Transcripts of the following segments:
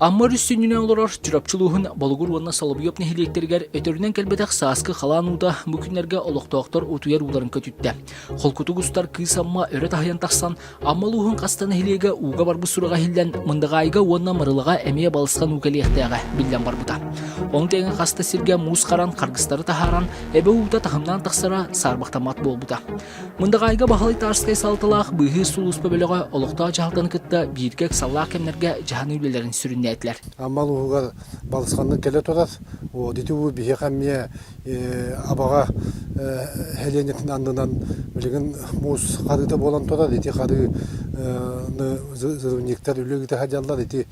Амма өрүс сүнньүнэн олорор Чурапчы улууһун Болугур уонна Солобуйап нэһилиэктэригэр өтөрүнэн кэлбэтэх сааскы халаан уута бу күннэргэ олохтоохтор утуйар ууларын көтүттэ. Холкутук устар Кыыс Амма өрө таһыйан тахсан, Амма улууһун хаста нэһилиэгэ ууга барбыт сураҕа иһиллэн, Мындаҕаайыга уонна Мырылаҕа эмиэ балысхан уу кэлиэхтээҕэ биллэн барбыта. Ону тэҥэ хаста сиргэ муус харан, харгыстары таһааран, эбэ уута таһымнаан тахсара саарбахтаммат буолбута. Мындаҕаайга Баһылай Тарскай салталаах быыһыыр сулууспа бөлөҕө олохтоох дьаһалтаны кытта бииргэ ыксаллаах кэмнэргэ дьаһаныы үлэлэрин сүрүннээтилэр. Амма улууһугар балысханнык кэлэ турар. Вот ити уу биһиэхэ эмиэ Абаҕа сэлиэнньэтин аннынан билигин муус харыыта буолан турар. Ити харыыны зырывниктар үлэ ыыта сылдьаллар. Ити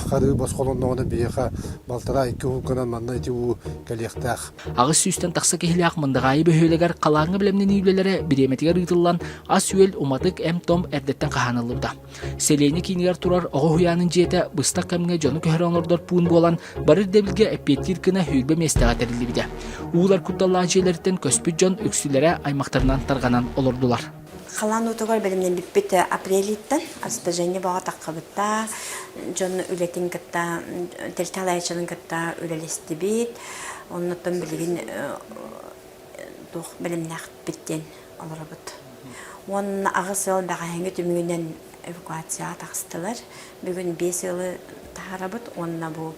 харыы босхолонноҕуна биһиэхэ балтараа-икки уһукканан манна ити уу кэлиэхтээх. Аҕыс сүүстэн тахса киһилээх Мындаҕаайы бөһүөлэгэр халааҥҥа бэлэмнэнии үлэлэрэ бириэмэтигэр ыытыллан, ас-үөл, уматык, эм-том эрдэттэн хаһааныллыбыта. Сэлиэнньэ киинигэр турар оҕо уһуйаанын дьиэтэ быстах кэмҥэ дьону көһөрө олордор пуун буолан, бары ирдэбилгэ эппиэттиир гына 20 миэстэҕэ тэриллибитэ. Уулар кутталлаах дьиэлэриттэн көспүт дьон үксүлэрэ аймахтарынан тарҕанан олордулар. Халаан уутугар бэлэмнэммиппит апрелиттан распоряжение бөҕө таххыбыта, дьон үлэтин кытта, тэрилтэ салайааччыларын кытта үлэлэстибит. Оннуттан билигин туох бэлэмнээхпит диэн олоробут. Уонна аҕыс ыал бэҕэһээҥҥи түмүгүнэн эвакуацияҕа таҕыстылар. Бүгүн биэс ыалы таһаарабыт уонна бу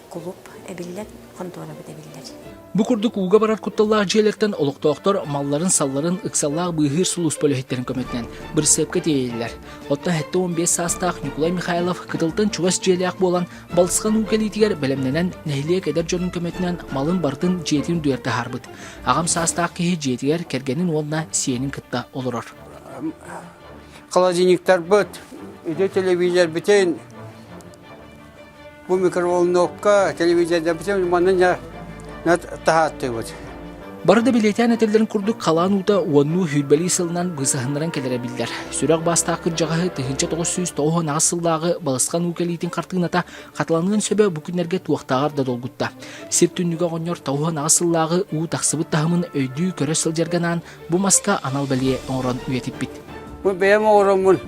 кулууп эбиллэр, хонтуорабыт эбиллэр. Бу курдук ууга барар кутталлаах дьиэлэртэн олохтоохтор малларын-салларын ыксаллаах быыһыыр сулууспа үлэһиттэрин көмөтүнэн бырысыапка тиэйэллэр. Оттон 75 саастаах Ньукулай Михайлов кытылтан чугас дьиэлээх буолан, балысхан уу кэлиитигэр бэлэмнэнэн, нэһилиэк эдэр дьонун көмөтүнэн малын барытын дьиэтин үрдүгэр таһаарбыт. Аҕам саастаах киһи дьиэтигэр кэргэнин уонна сиэнин кытта олорор. Холодильниктарбыт, ити телевизорбытын Бу микроволновка телевизордарбытын манна таһааттыыбыт. Бары да бэлиэтээн этэллэрин курдук халаан уута уоннуу сүүрбэлии сылынан быысаһыннаран кэлэрэ биллэр. Сүрэх баастаах кырдьаҕаһы 1998 сыллааҕы балысхан уу кэлиитин хартыыната хатыланыан сөбө бу күннэргэ туохтааҕар да долгутта. Сир түннүгэ оҕонньор 98 сыллааҕы уу тахсыбыт таһымын өйдүү көрө сылдьарга анаан бу маска анал бэлиэ оҥорон үйэтиппит. Бу бэйэм оҥороммун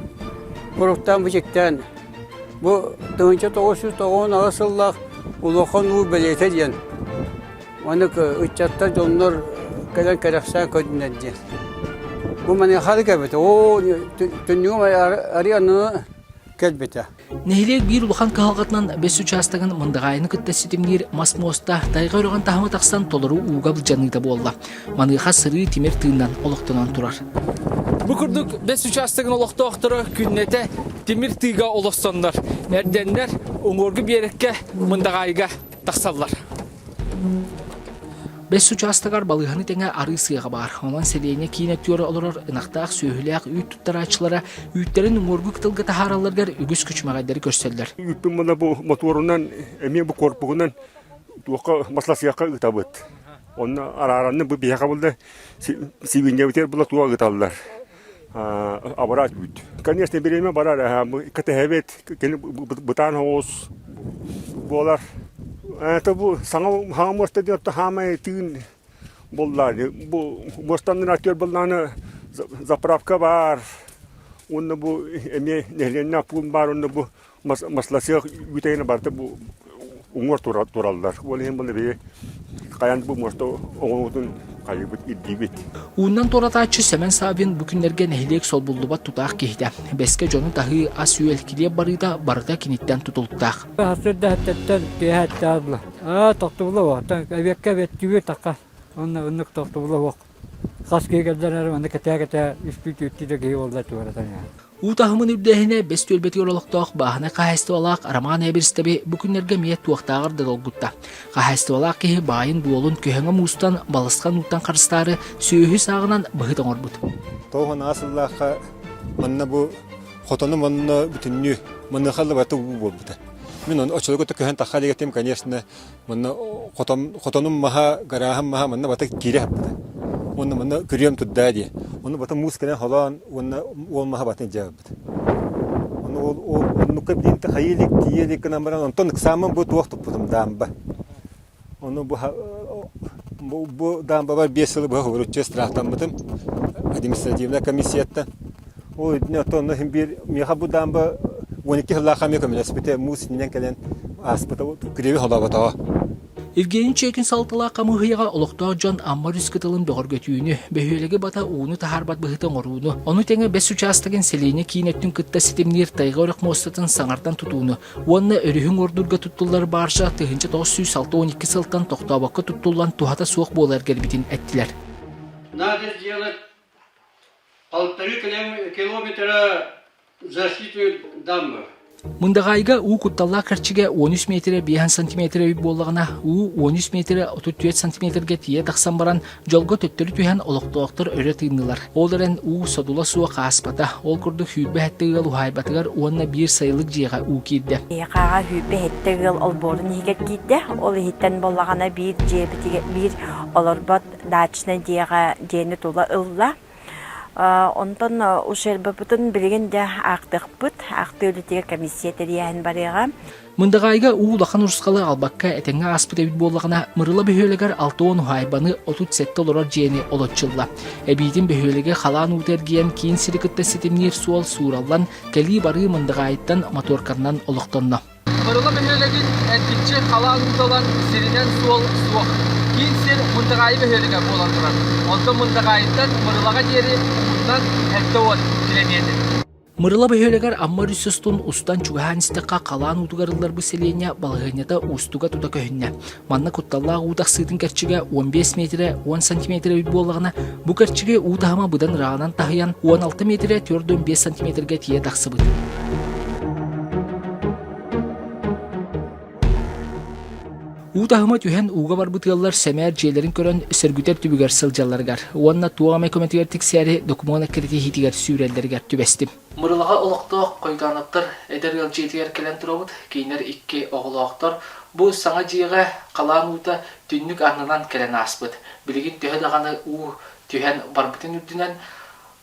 куруктаан бичиктээн Бу 1998 сыллаах улахан уу бэлиэтэ диэн маннык ыччаттар дьоннор кэлэн кэрэхсээн көрдүнэр диэн. Бу маныаха да кэлбитэ. Оо, түннүгүм ариананы кэлбитэ. Нэһилиэк биир улахан кыһалҕатынан бэс учаастагын Мындаҕаайыны кытта ситимниир мас муоста тайҕа үрэҕин таһыма тахсан толору ууга былдьаныыта буолла. Маныаха сырыы тимир тыыннан олохтонон турар. Бу курдук бэс учаастагын олохтоохторо күннэтэ тимир тыыга олорсоннор, эрдэннэр уҥуоргу биэрэккэ Мындаҕаайыга тахсаллар. Бэс учаастагар балыыһаны тэҥэ арыы сыаҕа баар. Онон сэлиэнньэ киин өттүгэр олорор ынахтаах сүөһүлээх үүт туттарааччылара үүттэрин уҥуоргу кытылга таһааралларыгар үгүс күчүмэҕэйдэри көрсөллөр. Үүппүн мына бу мотуорунан эмиэ бу корпуһунан туохха масласыахха ыытабыт. Онно арааранны бу биһиэхэ булла сибиинньэбитигэр була туох ыыталлар. Абыраат үүт. Конечно, бириэмэ барар, кэтэһэбит, кини бытаан оҕус буолар. Это бу саҥа хаҥа муоста диэн хаамай тыын булла. Бу муостаннын актер буллааны заправка баар. Уонна бу эмиэ нэһилиэнньэ пуун баар, онно бу Масласыах үүтэйинэ барыта бу уҥуор тураллар. Ол иһин була биһи хайаан бу муоста оҥоһуутун хайыыбыт ирдиибит. Уунан туоратааччы Сэмэн Саввин бу күннэргэ нэһилиэк солбуллубат тутаах киһитэ. Бэскэ дьону таһыы, ас-үөл, килиэп барыыта барыта киниттэн тутулуктаах. Сарсыарда эттэн киэһэ эттээх Аа, тохтубула уох. Эбиэккэ эбиэттүүбүт такка. Онно оннук тохтубула уох. Хас киһи кэлдэр эрэ манна кэтээ-кэтээ үстүү-түөртүү да киһи буолла туоратан. Уу таһымын үрдээһинэ бэс түөлбэтигэр олохтоох бааһынай хаһаайыстыбалаах Роман Эберстэби бу күннэргэ эмиэ туохтааҕар да долгутта. Хаһаайыстыбалаах киһи баайын-дуолун көһөҥө муустан, балысхан ууттан харыстаары сүөһү сааҕынан быһыт оҥорбут. Тоҕо сыллаахха манна бу хотону манна бүтүннүү маныаха барыта уу буолбута. Мин ону оччолорго көһөн тахха илигэтим, конечно, Манна хотон, хотонум маһа, гарааһым маһа манна бата киирэ саппыта. Уонна манна күрүөм турдаа дии. Онно бата муус кэлэн холоон уонна уол маһа батын илдьэ барбыт. Ону ол ол оннукка билиинтэ хайыы илик тиийэ илик гынан баран онтон ыксааммын бу туох туппутум даамба. Ону бу бу, бу даамбабар биэс сылы быһа хобуруччу страхтаммытым административнай комиссияттан. Ол үрдүнэ оттон онно син биир миэхэ бу даамба 12 сыллаахха эмиэ көмөлөспүтэ, муус иннинэн кэлэн ааспыта, күрүөбү холооботоҕо. Евгений Чекин салталаах хамыыһыйаҕа олохтоох дьон Амма өрүс кытылын бөҕөргөтүүнү, бөһүөлэги бата ууну таһаарбат быһыта оҥорууну, ону тэҥэ бэс учаастагын сэлиэнньэ киин өттүн кытта ситимниир тайҕа үрэх муостатын саҥардан тутууну уонна өрүһү уҥуордуурга туттуллар бааржа 1962 сылтан тохтообокко туттуллан туһата суох буола эргэрбитин эттилэр. Надо сделать полторы километра защитную дамбу. Мындаҕаайга уу кутталлаах кэрчигэ 13 миэтэрэ 5 сантиметр эбит буоллаҕына, уу 13 миэтэрэ 34 сантиметрга тиийэ тахсан баран, дьолго төттөрү түһэн олохтоохтор өрө тыыннылар. Ол эрэн уу содула суох ааспата. Ол курдук 27 ыал уһаайбатыгар уонна биир сайылык дьиэҕэ уу киирдэ. Биһиэхэҕэ 27 ыал олбуорун иһигэр киирдэ. Ол иһиттэн буоллаҕына биир дьиэбитигэр биир олорбот дачнай дьиэҕэ дьиэни тула ылла. Онтон ущербапытын билигин дьэ аахтыахпыт. Аахтыы үлэтигэр комиссия тэрийээһин барыаҕа. Мындаҕаайга уу улахан урусхалы аҕалбакка этэҥҥэ ааспыт эбит буоллаҕына, Мырыла бөһүөлэгэр 60 уһаайбаны 37 олорор дьиэни олоччулла. Эбиитин бөһүөлэги халаан уута эргийэн киин сири кытта ситимниир суол суураллан, кэлии-барыы Мындаҕаайыттан моторканнан олохтонно. Мырыла бөһүөлэгин эргиччи халаан уута ылан сиринэн суол суох. Киин сир Мындаҕаайы бөһүөлэгэ буолан турар. Онтон Мындаҕаайыттан Мырылаҕа диэри уһуннан 70 килэмиэтир. Мырыла бөһүөлэгэр Амма өрүс устун устан чугаһаан истэххэ халаан уутугар ылларбыт сэлиэнньэ балаһыанньата уустуга тута көһүннэ. Манна кутталлаах уу тахсыытын кэрчигэ 15 миэтирэ 10 сантиметр эбит буоллаҕына, бу кэрчиги уу таһыма быдан ырааҕынан таһыйан 16 миэтирэ 45 сантиметрга тиийэ тахсыбыт. Уу таһыма түһэн ууга барбыт ыаллар сэмээр дьиэлэрин көрөн сөргүтэр түбүгэр сылдьалларыгар уонна туох эмэ көмөтүгэр тиксээри докумуон эккирэтиһиитигэр сүүрэллэригэр түбэстим. Мырылаҕа олохтоох Хойутаанаптар эдэр ыал дьиэтигэр кэлэн турабыт. Кинилэр икки оҕолоохтор. Бу саҥа дьиэҕэ халаан уута түннүк аннынан кэлэн ааспыт. Билигин төһө даҕаны уу түһэн барбытын үрдүнэн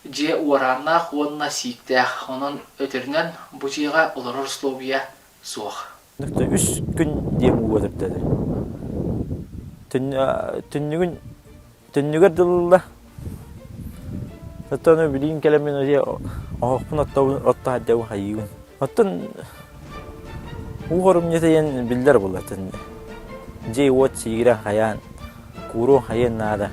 дьиэ уорааннаах уонна сииктээх. Онон өтөрүнэн бу дьиэҕэ олорор условия суох. Үс күн диэн ууга төрдөөтө. Түннүгүн түннүгэр дылылла. Оттон билигин кэлэммин оһохпун оттобун отто сылдьабын хайыыбын. Оттон уу хорумньута диэн биллэр буолла дьиэ-уот сиигирэн хайаан кууруон хайыан наада.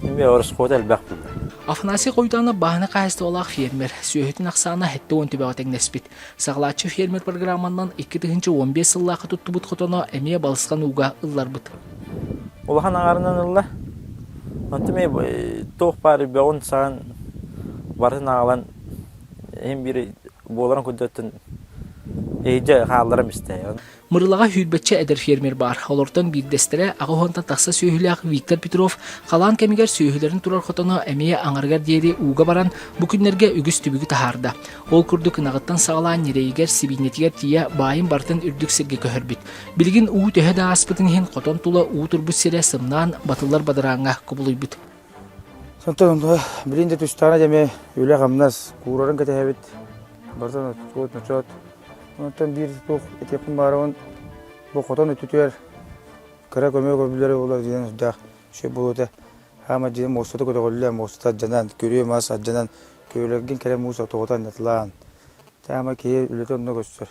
Эмиэ ороскуота элбэх буолла. Афанасий Хойутанов бааһына хаһаайыстыбалаах фермер, сүөһүтүн ахсаана 70 төбөҕө тэҥнэспит. Саҕалааччы фермер программанан 2015 сыллаахха туттубут хотоно эмиэ балысхан ууга ылларбыт. Улахан аҥарынан ылла. Онтум туох баар бөҕүн саҕан барытын аҕалан иһин биир буоларын курдуктун эйдьэ хаалларам истэ. Мырылаҕа сүүрбэччэ эдэр фермер баар. Олортон биирдэстэрэ аҕа уонтан тахса сүөһүлээх Виктор Петров халаан кэмигэр сүөһүлэрин турар хотоно эмиэ аҥарыгар диэри ууга баран, бу күннэргэ үгүс түбүгү таһаарда. Ол курдук ынаҕыттан саҕалаан ньирэйигэр, сибиинньэтигэр тиийэ баайын барытын үрдүк сиргэ көһөрбүт. Билигин уу төһө да ааспытын иһин хотон тула уу турбут сирэ сымнаан, батыллар бадарааҥҥа кубулуйбут. Онтон билин да түстэҕинэ дьэ эмиэ үлэ-хамнас куурарын кэтэһэбит. Барытын ночоот. Онтон биир туох этиэхпин баарабын бу хотон өттүтүгэр кыра көмө көрбүлэри буолар диэн сүрдээх үчүгэй буолуо этэ. Хаама дьиэ муостата көтөҕүллэ, муостата алдьанан, күрүө мас алдьанан, күрүөлэргин кэлэн муус тоҕутан ньатылаан. Таама киһи үлэтэ онно көстөр.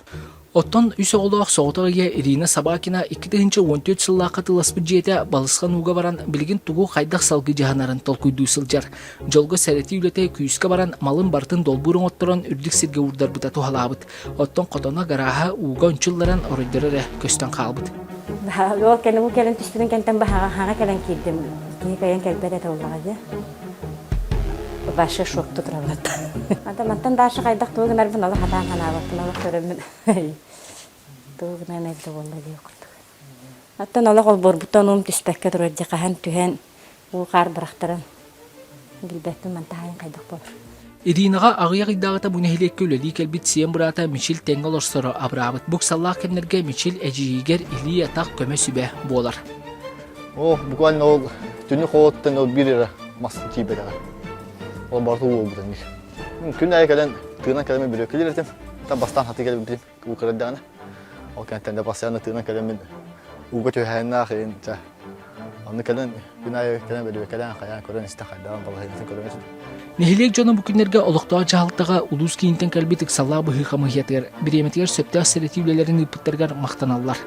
Оттон үс оҕолоох соҕотох ийэ Ирина Собакина 2014 сыллаахха тылласпыт дьиэтэ балысхан ууга баран билигин тугу хайдах салгыы дьаһанарын толкуйдуу сылдьар. Дьолго сэрэтии үлэтэ күүскэ баран малын барытын долбуур оҥотторон үрдүк сиргэ уурдарбыта туһалаабыт. Оттон хотоно гарааһа ууга ончулларан оройдоро эрэ көстөн хаалбыт. Ол кэлин уу кэлин түспүтүн кэнтэн баһаҕа кэлэн киирдим. Киһи кыайан кэлбэт этэ буоллаҕа дии. Вообще шокта турабыт. Антон мантан дальше хайдах тугу гынарбын олох хатаан санаабаппын олох көрөммүн. Тугу гынан эбитэ буолла диэх курдук. Оттон олох олбуорбуттан уум түспэккэ турар дии хаһан түһэн уу хаар бырахтаран билбэппин мантаһайын хайдах буолар. Иринаҕа аҕыйах ыйдааҕыта бу нэһилиэккэ үлэлии кэлбит сиэн быраата Мичил тэҥҥэ олорсоро абыраабыт. Бу ыксаллаах кэмнэргэ Мичил эдьиийигэр илии-атах көмө-сүбэ буолар. О, буквально ол түннүк холоттан ол биир эрэ мас тиийбэтэҕэ. Ол барыта уу буолбута эмиэ. Күн аайы кэлэн тыынан кэлэммин бүрүөккэлиир этим. Та бастаан хаты кэлбитим уу кырардаҕына. Ол кэнниттэн да постоянно тыынан кэлэммин ууга түһээннээх иһин ча Онно кэлэн күн аайы кэлэн бөрүөкэлээн хайаан көрөн истэ хайдаҕын балаһыанньатын көрөн этим. Нэһилиэк дьоно бу күннэргэ олохтоох дьаһалтаҕа улуус киинтэн кэлбит ыксаллаах быһыы хамыыһыйатыгар бириэмэтигэр сөптөөх сэрэтии үлэлэрин ыыппыттарыгар махтаналлар.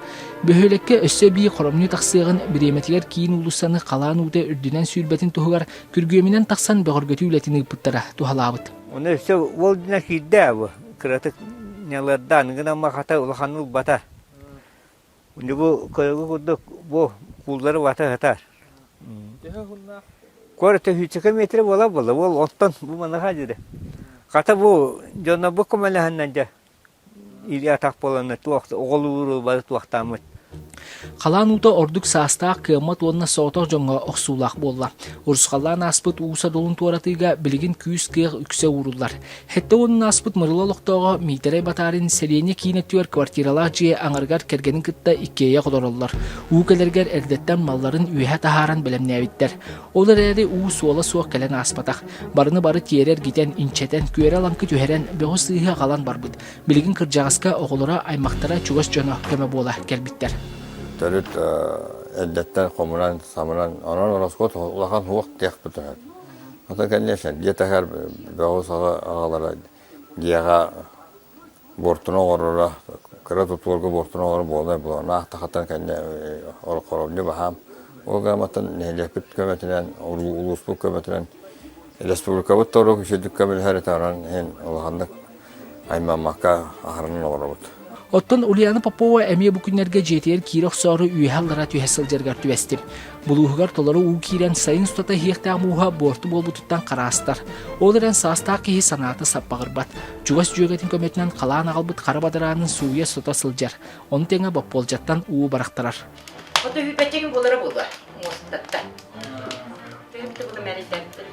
Бөһүөлэккэ өссө эбии хоромньу тахсыаҕын бириэмэтигэр киин уулуссаны халаан уута үрдүнэн сүүрбэтин туһугар күргүөмүнэн тахсан бөҕөргөтүү үлэтин ыыппыттара туһалаабыт. Ону өссө уол дьиҥэ киирдэ бу кыратык ньалыардаан гынан хата улаханын ылбата. Бу көрөгү курдук бу кууллары бата сытар. Төһө уһуннаах? Куорат сүүсчэкэ метрэ буола буолла. Ол оттон бу маныха дири. Хата бу дьоно бу көмөлөһөннөн дьэ илии атах буоланна туох оҕолууру бары туохтааммыт. Халаан уута ордук саастаах кыаммат уонна соҕотох дьоҥҥо охсуулаах буолла. Урусхаллаан ааспыт уу содулун туоратыыга билигин күүс-кыах үксэ ууруллар. Сэттэ уонун ааспыт Мырыла олохтооҕо Миитэрэй Батарин сэлиэнньэ киин өттүгэр квартиралаах дьиэ аҥарыгар кэргэнин кытта иккиэйэх олороллор. Уу кэлэригэр эрдэттэн малларын үөһэ таһааран бэлэмнээбиттэр. Ол эрээри уу суола суох кэлэн ааспатах. Барыны бары тиэрэ эргитэн, инчэтэн, күөрэ-лаҥкы түһэрэн, бөҕү-сыыһы аҕалан барбыт. Билигин кырдьаҕаска оҕолоро, аймахтара, чугас дьоно көмө буола кэлбиттэр. Төрүт эрдэттэн хомунан, самынан, онон ороскуот улахан суох диэхпит үһү. Ото конечно, дьиэ таһыгар бөҕү-саҕы аҕалара дьиэҕэ буортуну оҥороро, кыра тутуурга буортуну оҥорор буолар буолан тахаттан кэннэ хоромньу баһаам. Ол гынан нэһилиэкпит көмөтүнэн, улууспут көмөтүнэн республикабыт да орук үчүгдүк көмөлөһөр этэ, онон иһин улаханнык аймаммакка аһарынан олоробут. Оттон Ульяна Попова эмиэ бу күннэргэ дьиэтигэр киирэ охсоору үөһэ-аллара түһэ сылдьарыгар түбэстим. Булууһугар толору уу киирэн сайын устата иһиэхтээх мууһа буорту буолбутуттан хараастар. Ол эрэн саастаах киһи санаата саппаҕырбат. Чугас дьүөгэтин көмөтүнэн халаан аҕалбыт хара бадараанын сууйа-сото сылдьар. Ону тэҥэ боппуолдьаттан уу барахтарар. Ото үһүпэччигин буолара буолуо муостаттан. Түһүптэ була мэрийдээбиттэр.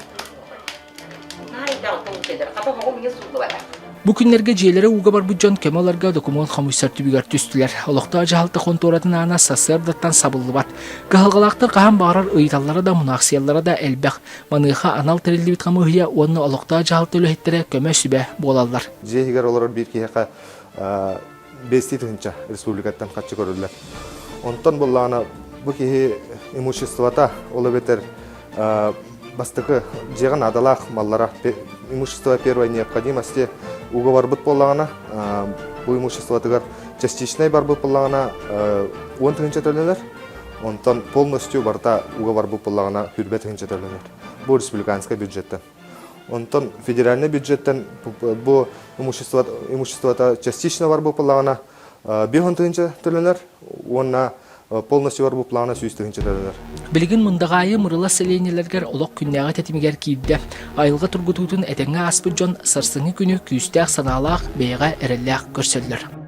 Бу күннэргэ дьиэлэрэ ууга барбыт дьон көмө ыларга докумуон хомуйсар түбүгэр түстүлэр. Олохтоох дьаһалта хонтуоратын аана сарсыардаттан сабыллыбат. Кыһалҕалаахтар хаһан баҕарар ыйыталлара да, мунаахсыйаллара да элбэх. Маныаха анал тэриллибит хамыыһыйа уонна олохтоох дьаһалта үлэһиттэрэ көмө-сүбэ буолаллар. Дьиэ иһигэр олорор биир киһиэхэ биэстии тыһыынча республикаттан харчы көрүллэр. Онтон буоллаҕына бу киһи имуществота, ол эбэтэр бастакы дьиэҕэ наадалаах маллара имущество первой необходимости уга барбыт буоллаҕына бу имуществотыгар частичнай барбыт буоллаҕына 10 тыһыынча төлөнөр онтон полностью барыта уга барбыт буоллаҕына 20 тыһыынча төлөнөр бу республиканскай бюджеттан онтон федеральный бюджеттен бу имущество имуществота частично барбыт буоллаҕына 5 тыһыынча төлөнөр уонна полностью барбыт плана 100 тыһыынча төлөнөр. Билигин Мындаҕаайы Мырыла сэлиэнньэлэригэр олох күннээҕи тэтимигэр киирдэ. Айылҕа тургутуутун этэҥҥэ ааспыт дьон сарсыҥҥы күнү күүстээх санаалаах, бэйэҕэ эрэллээх көрсөллөр.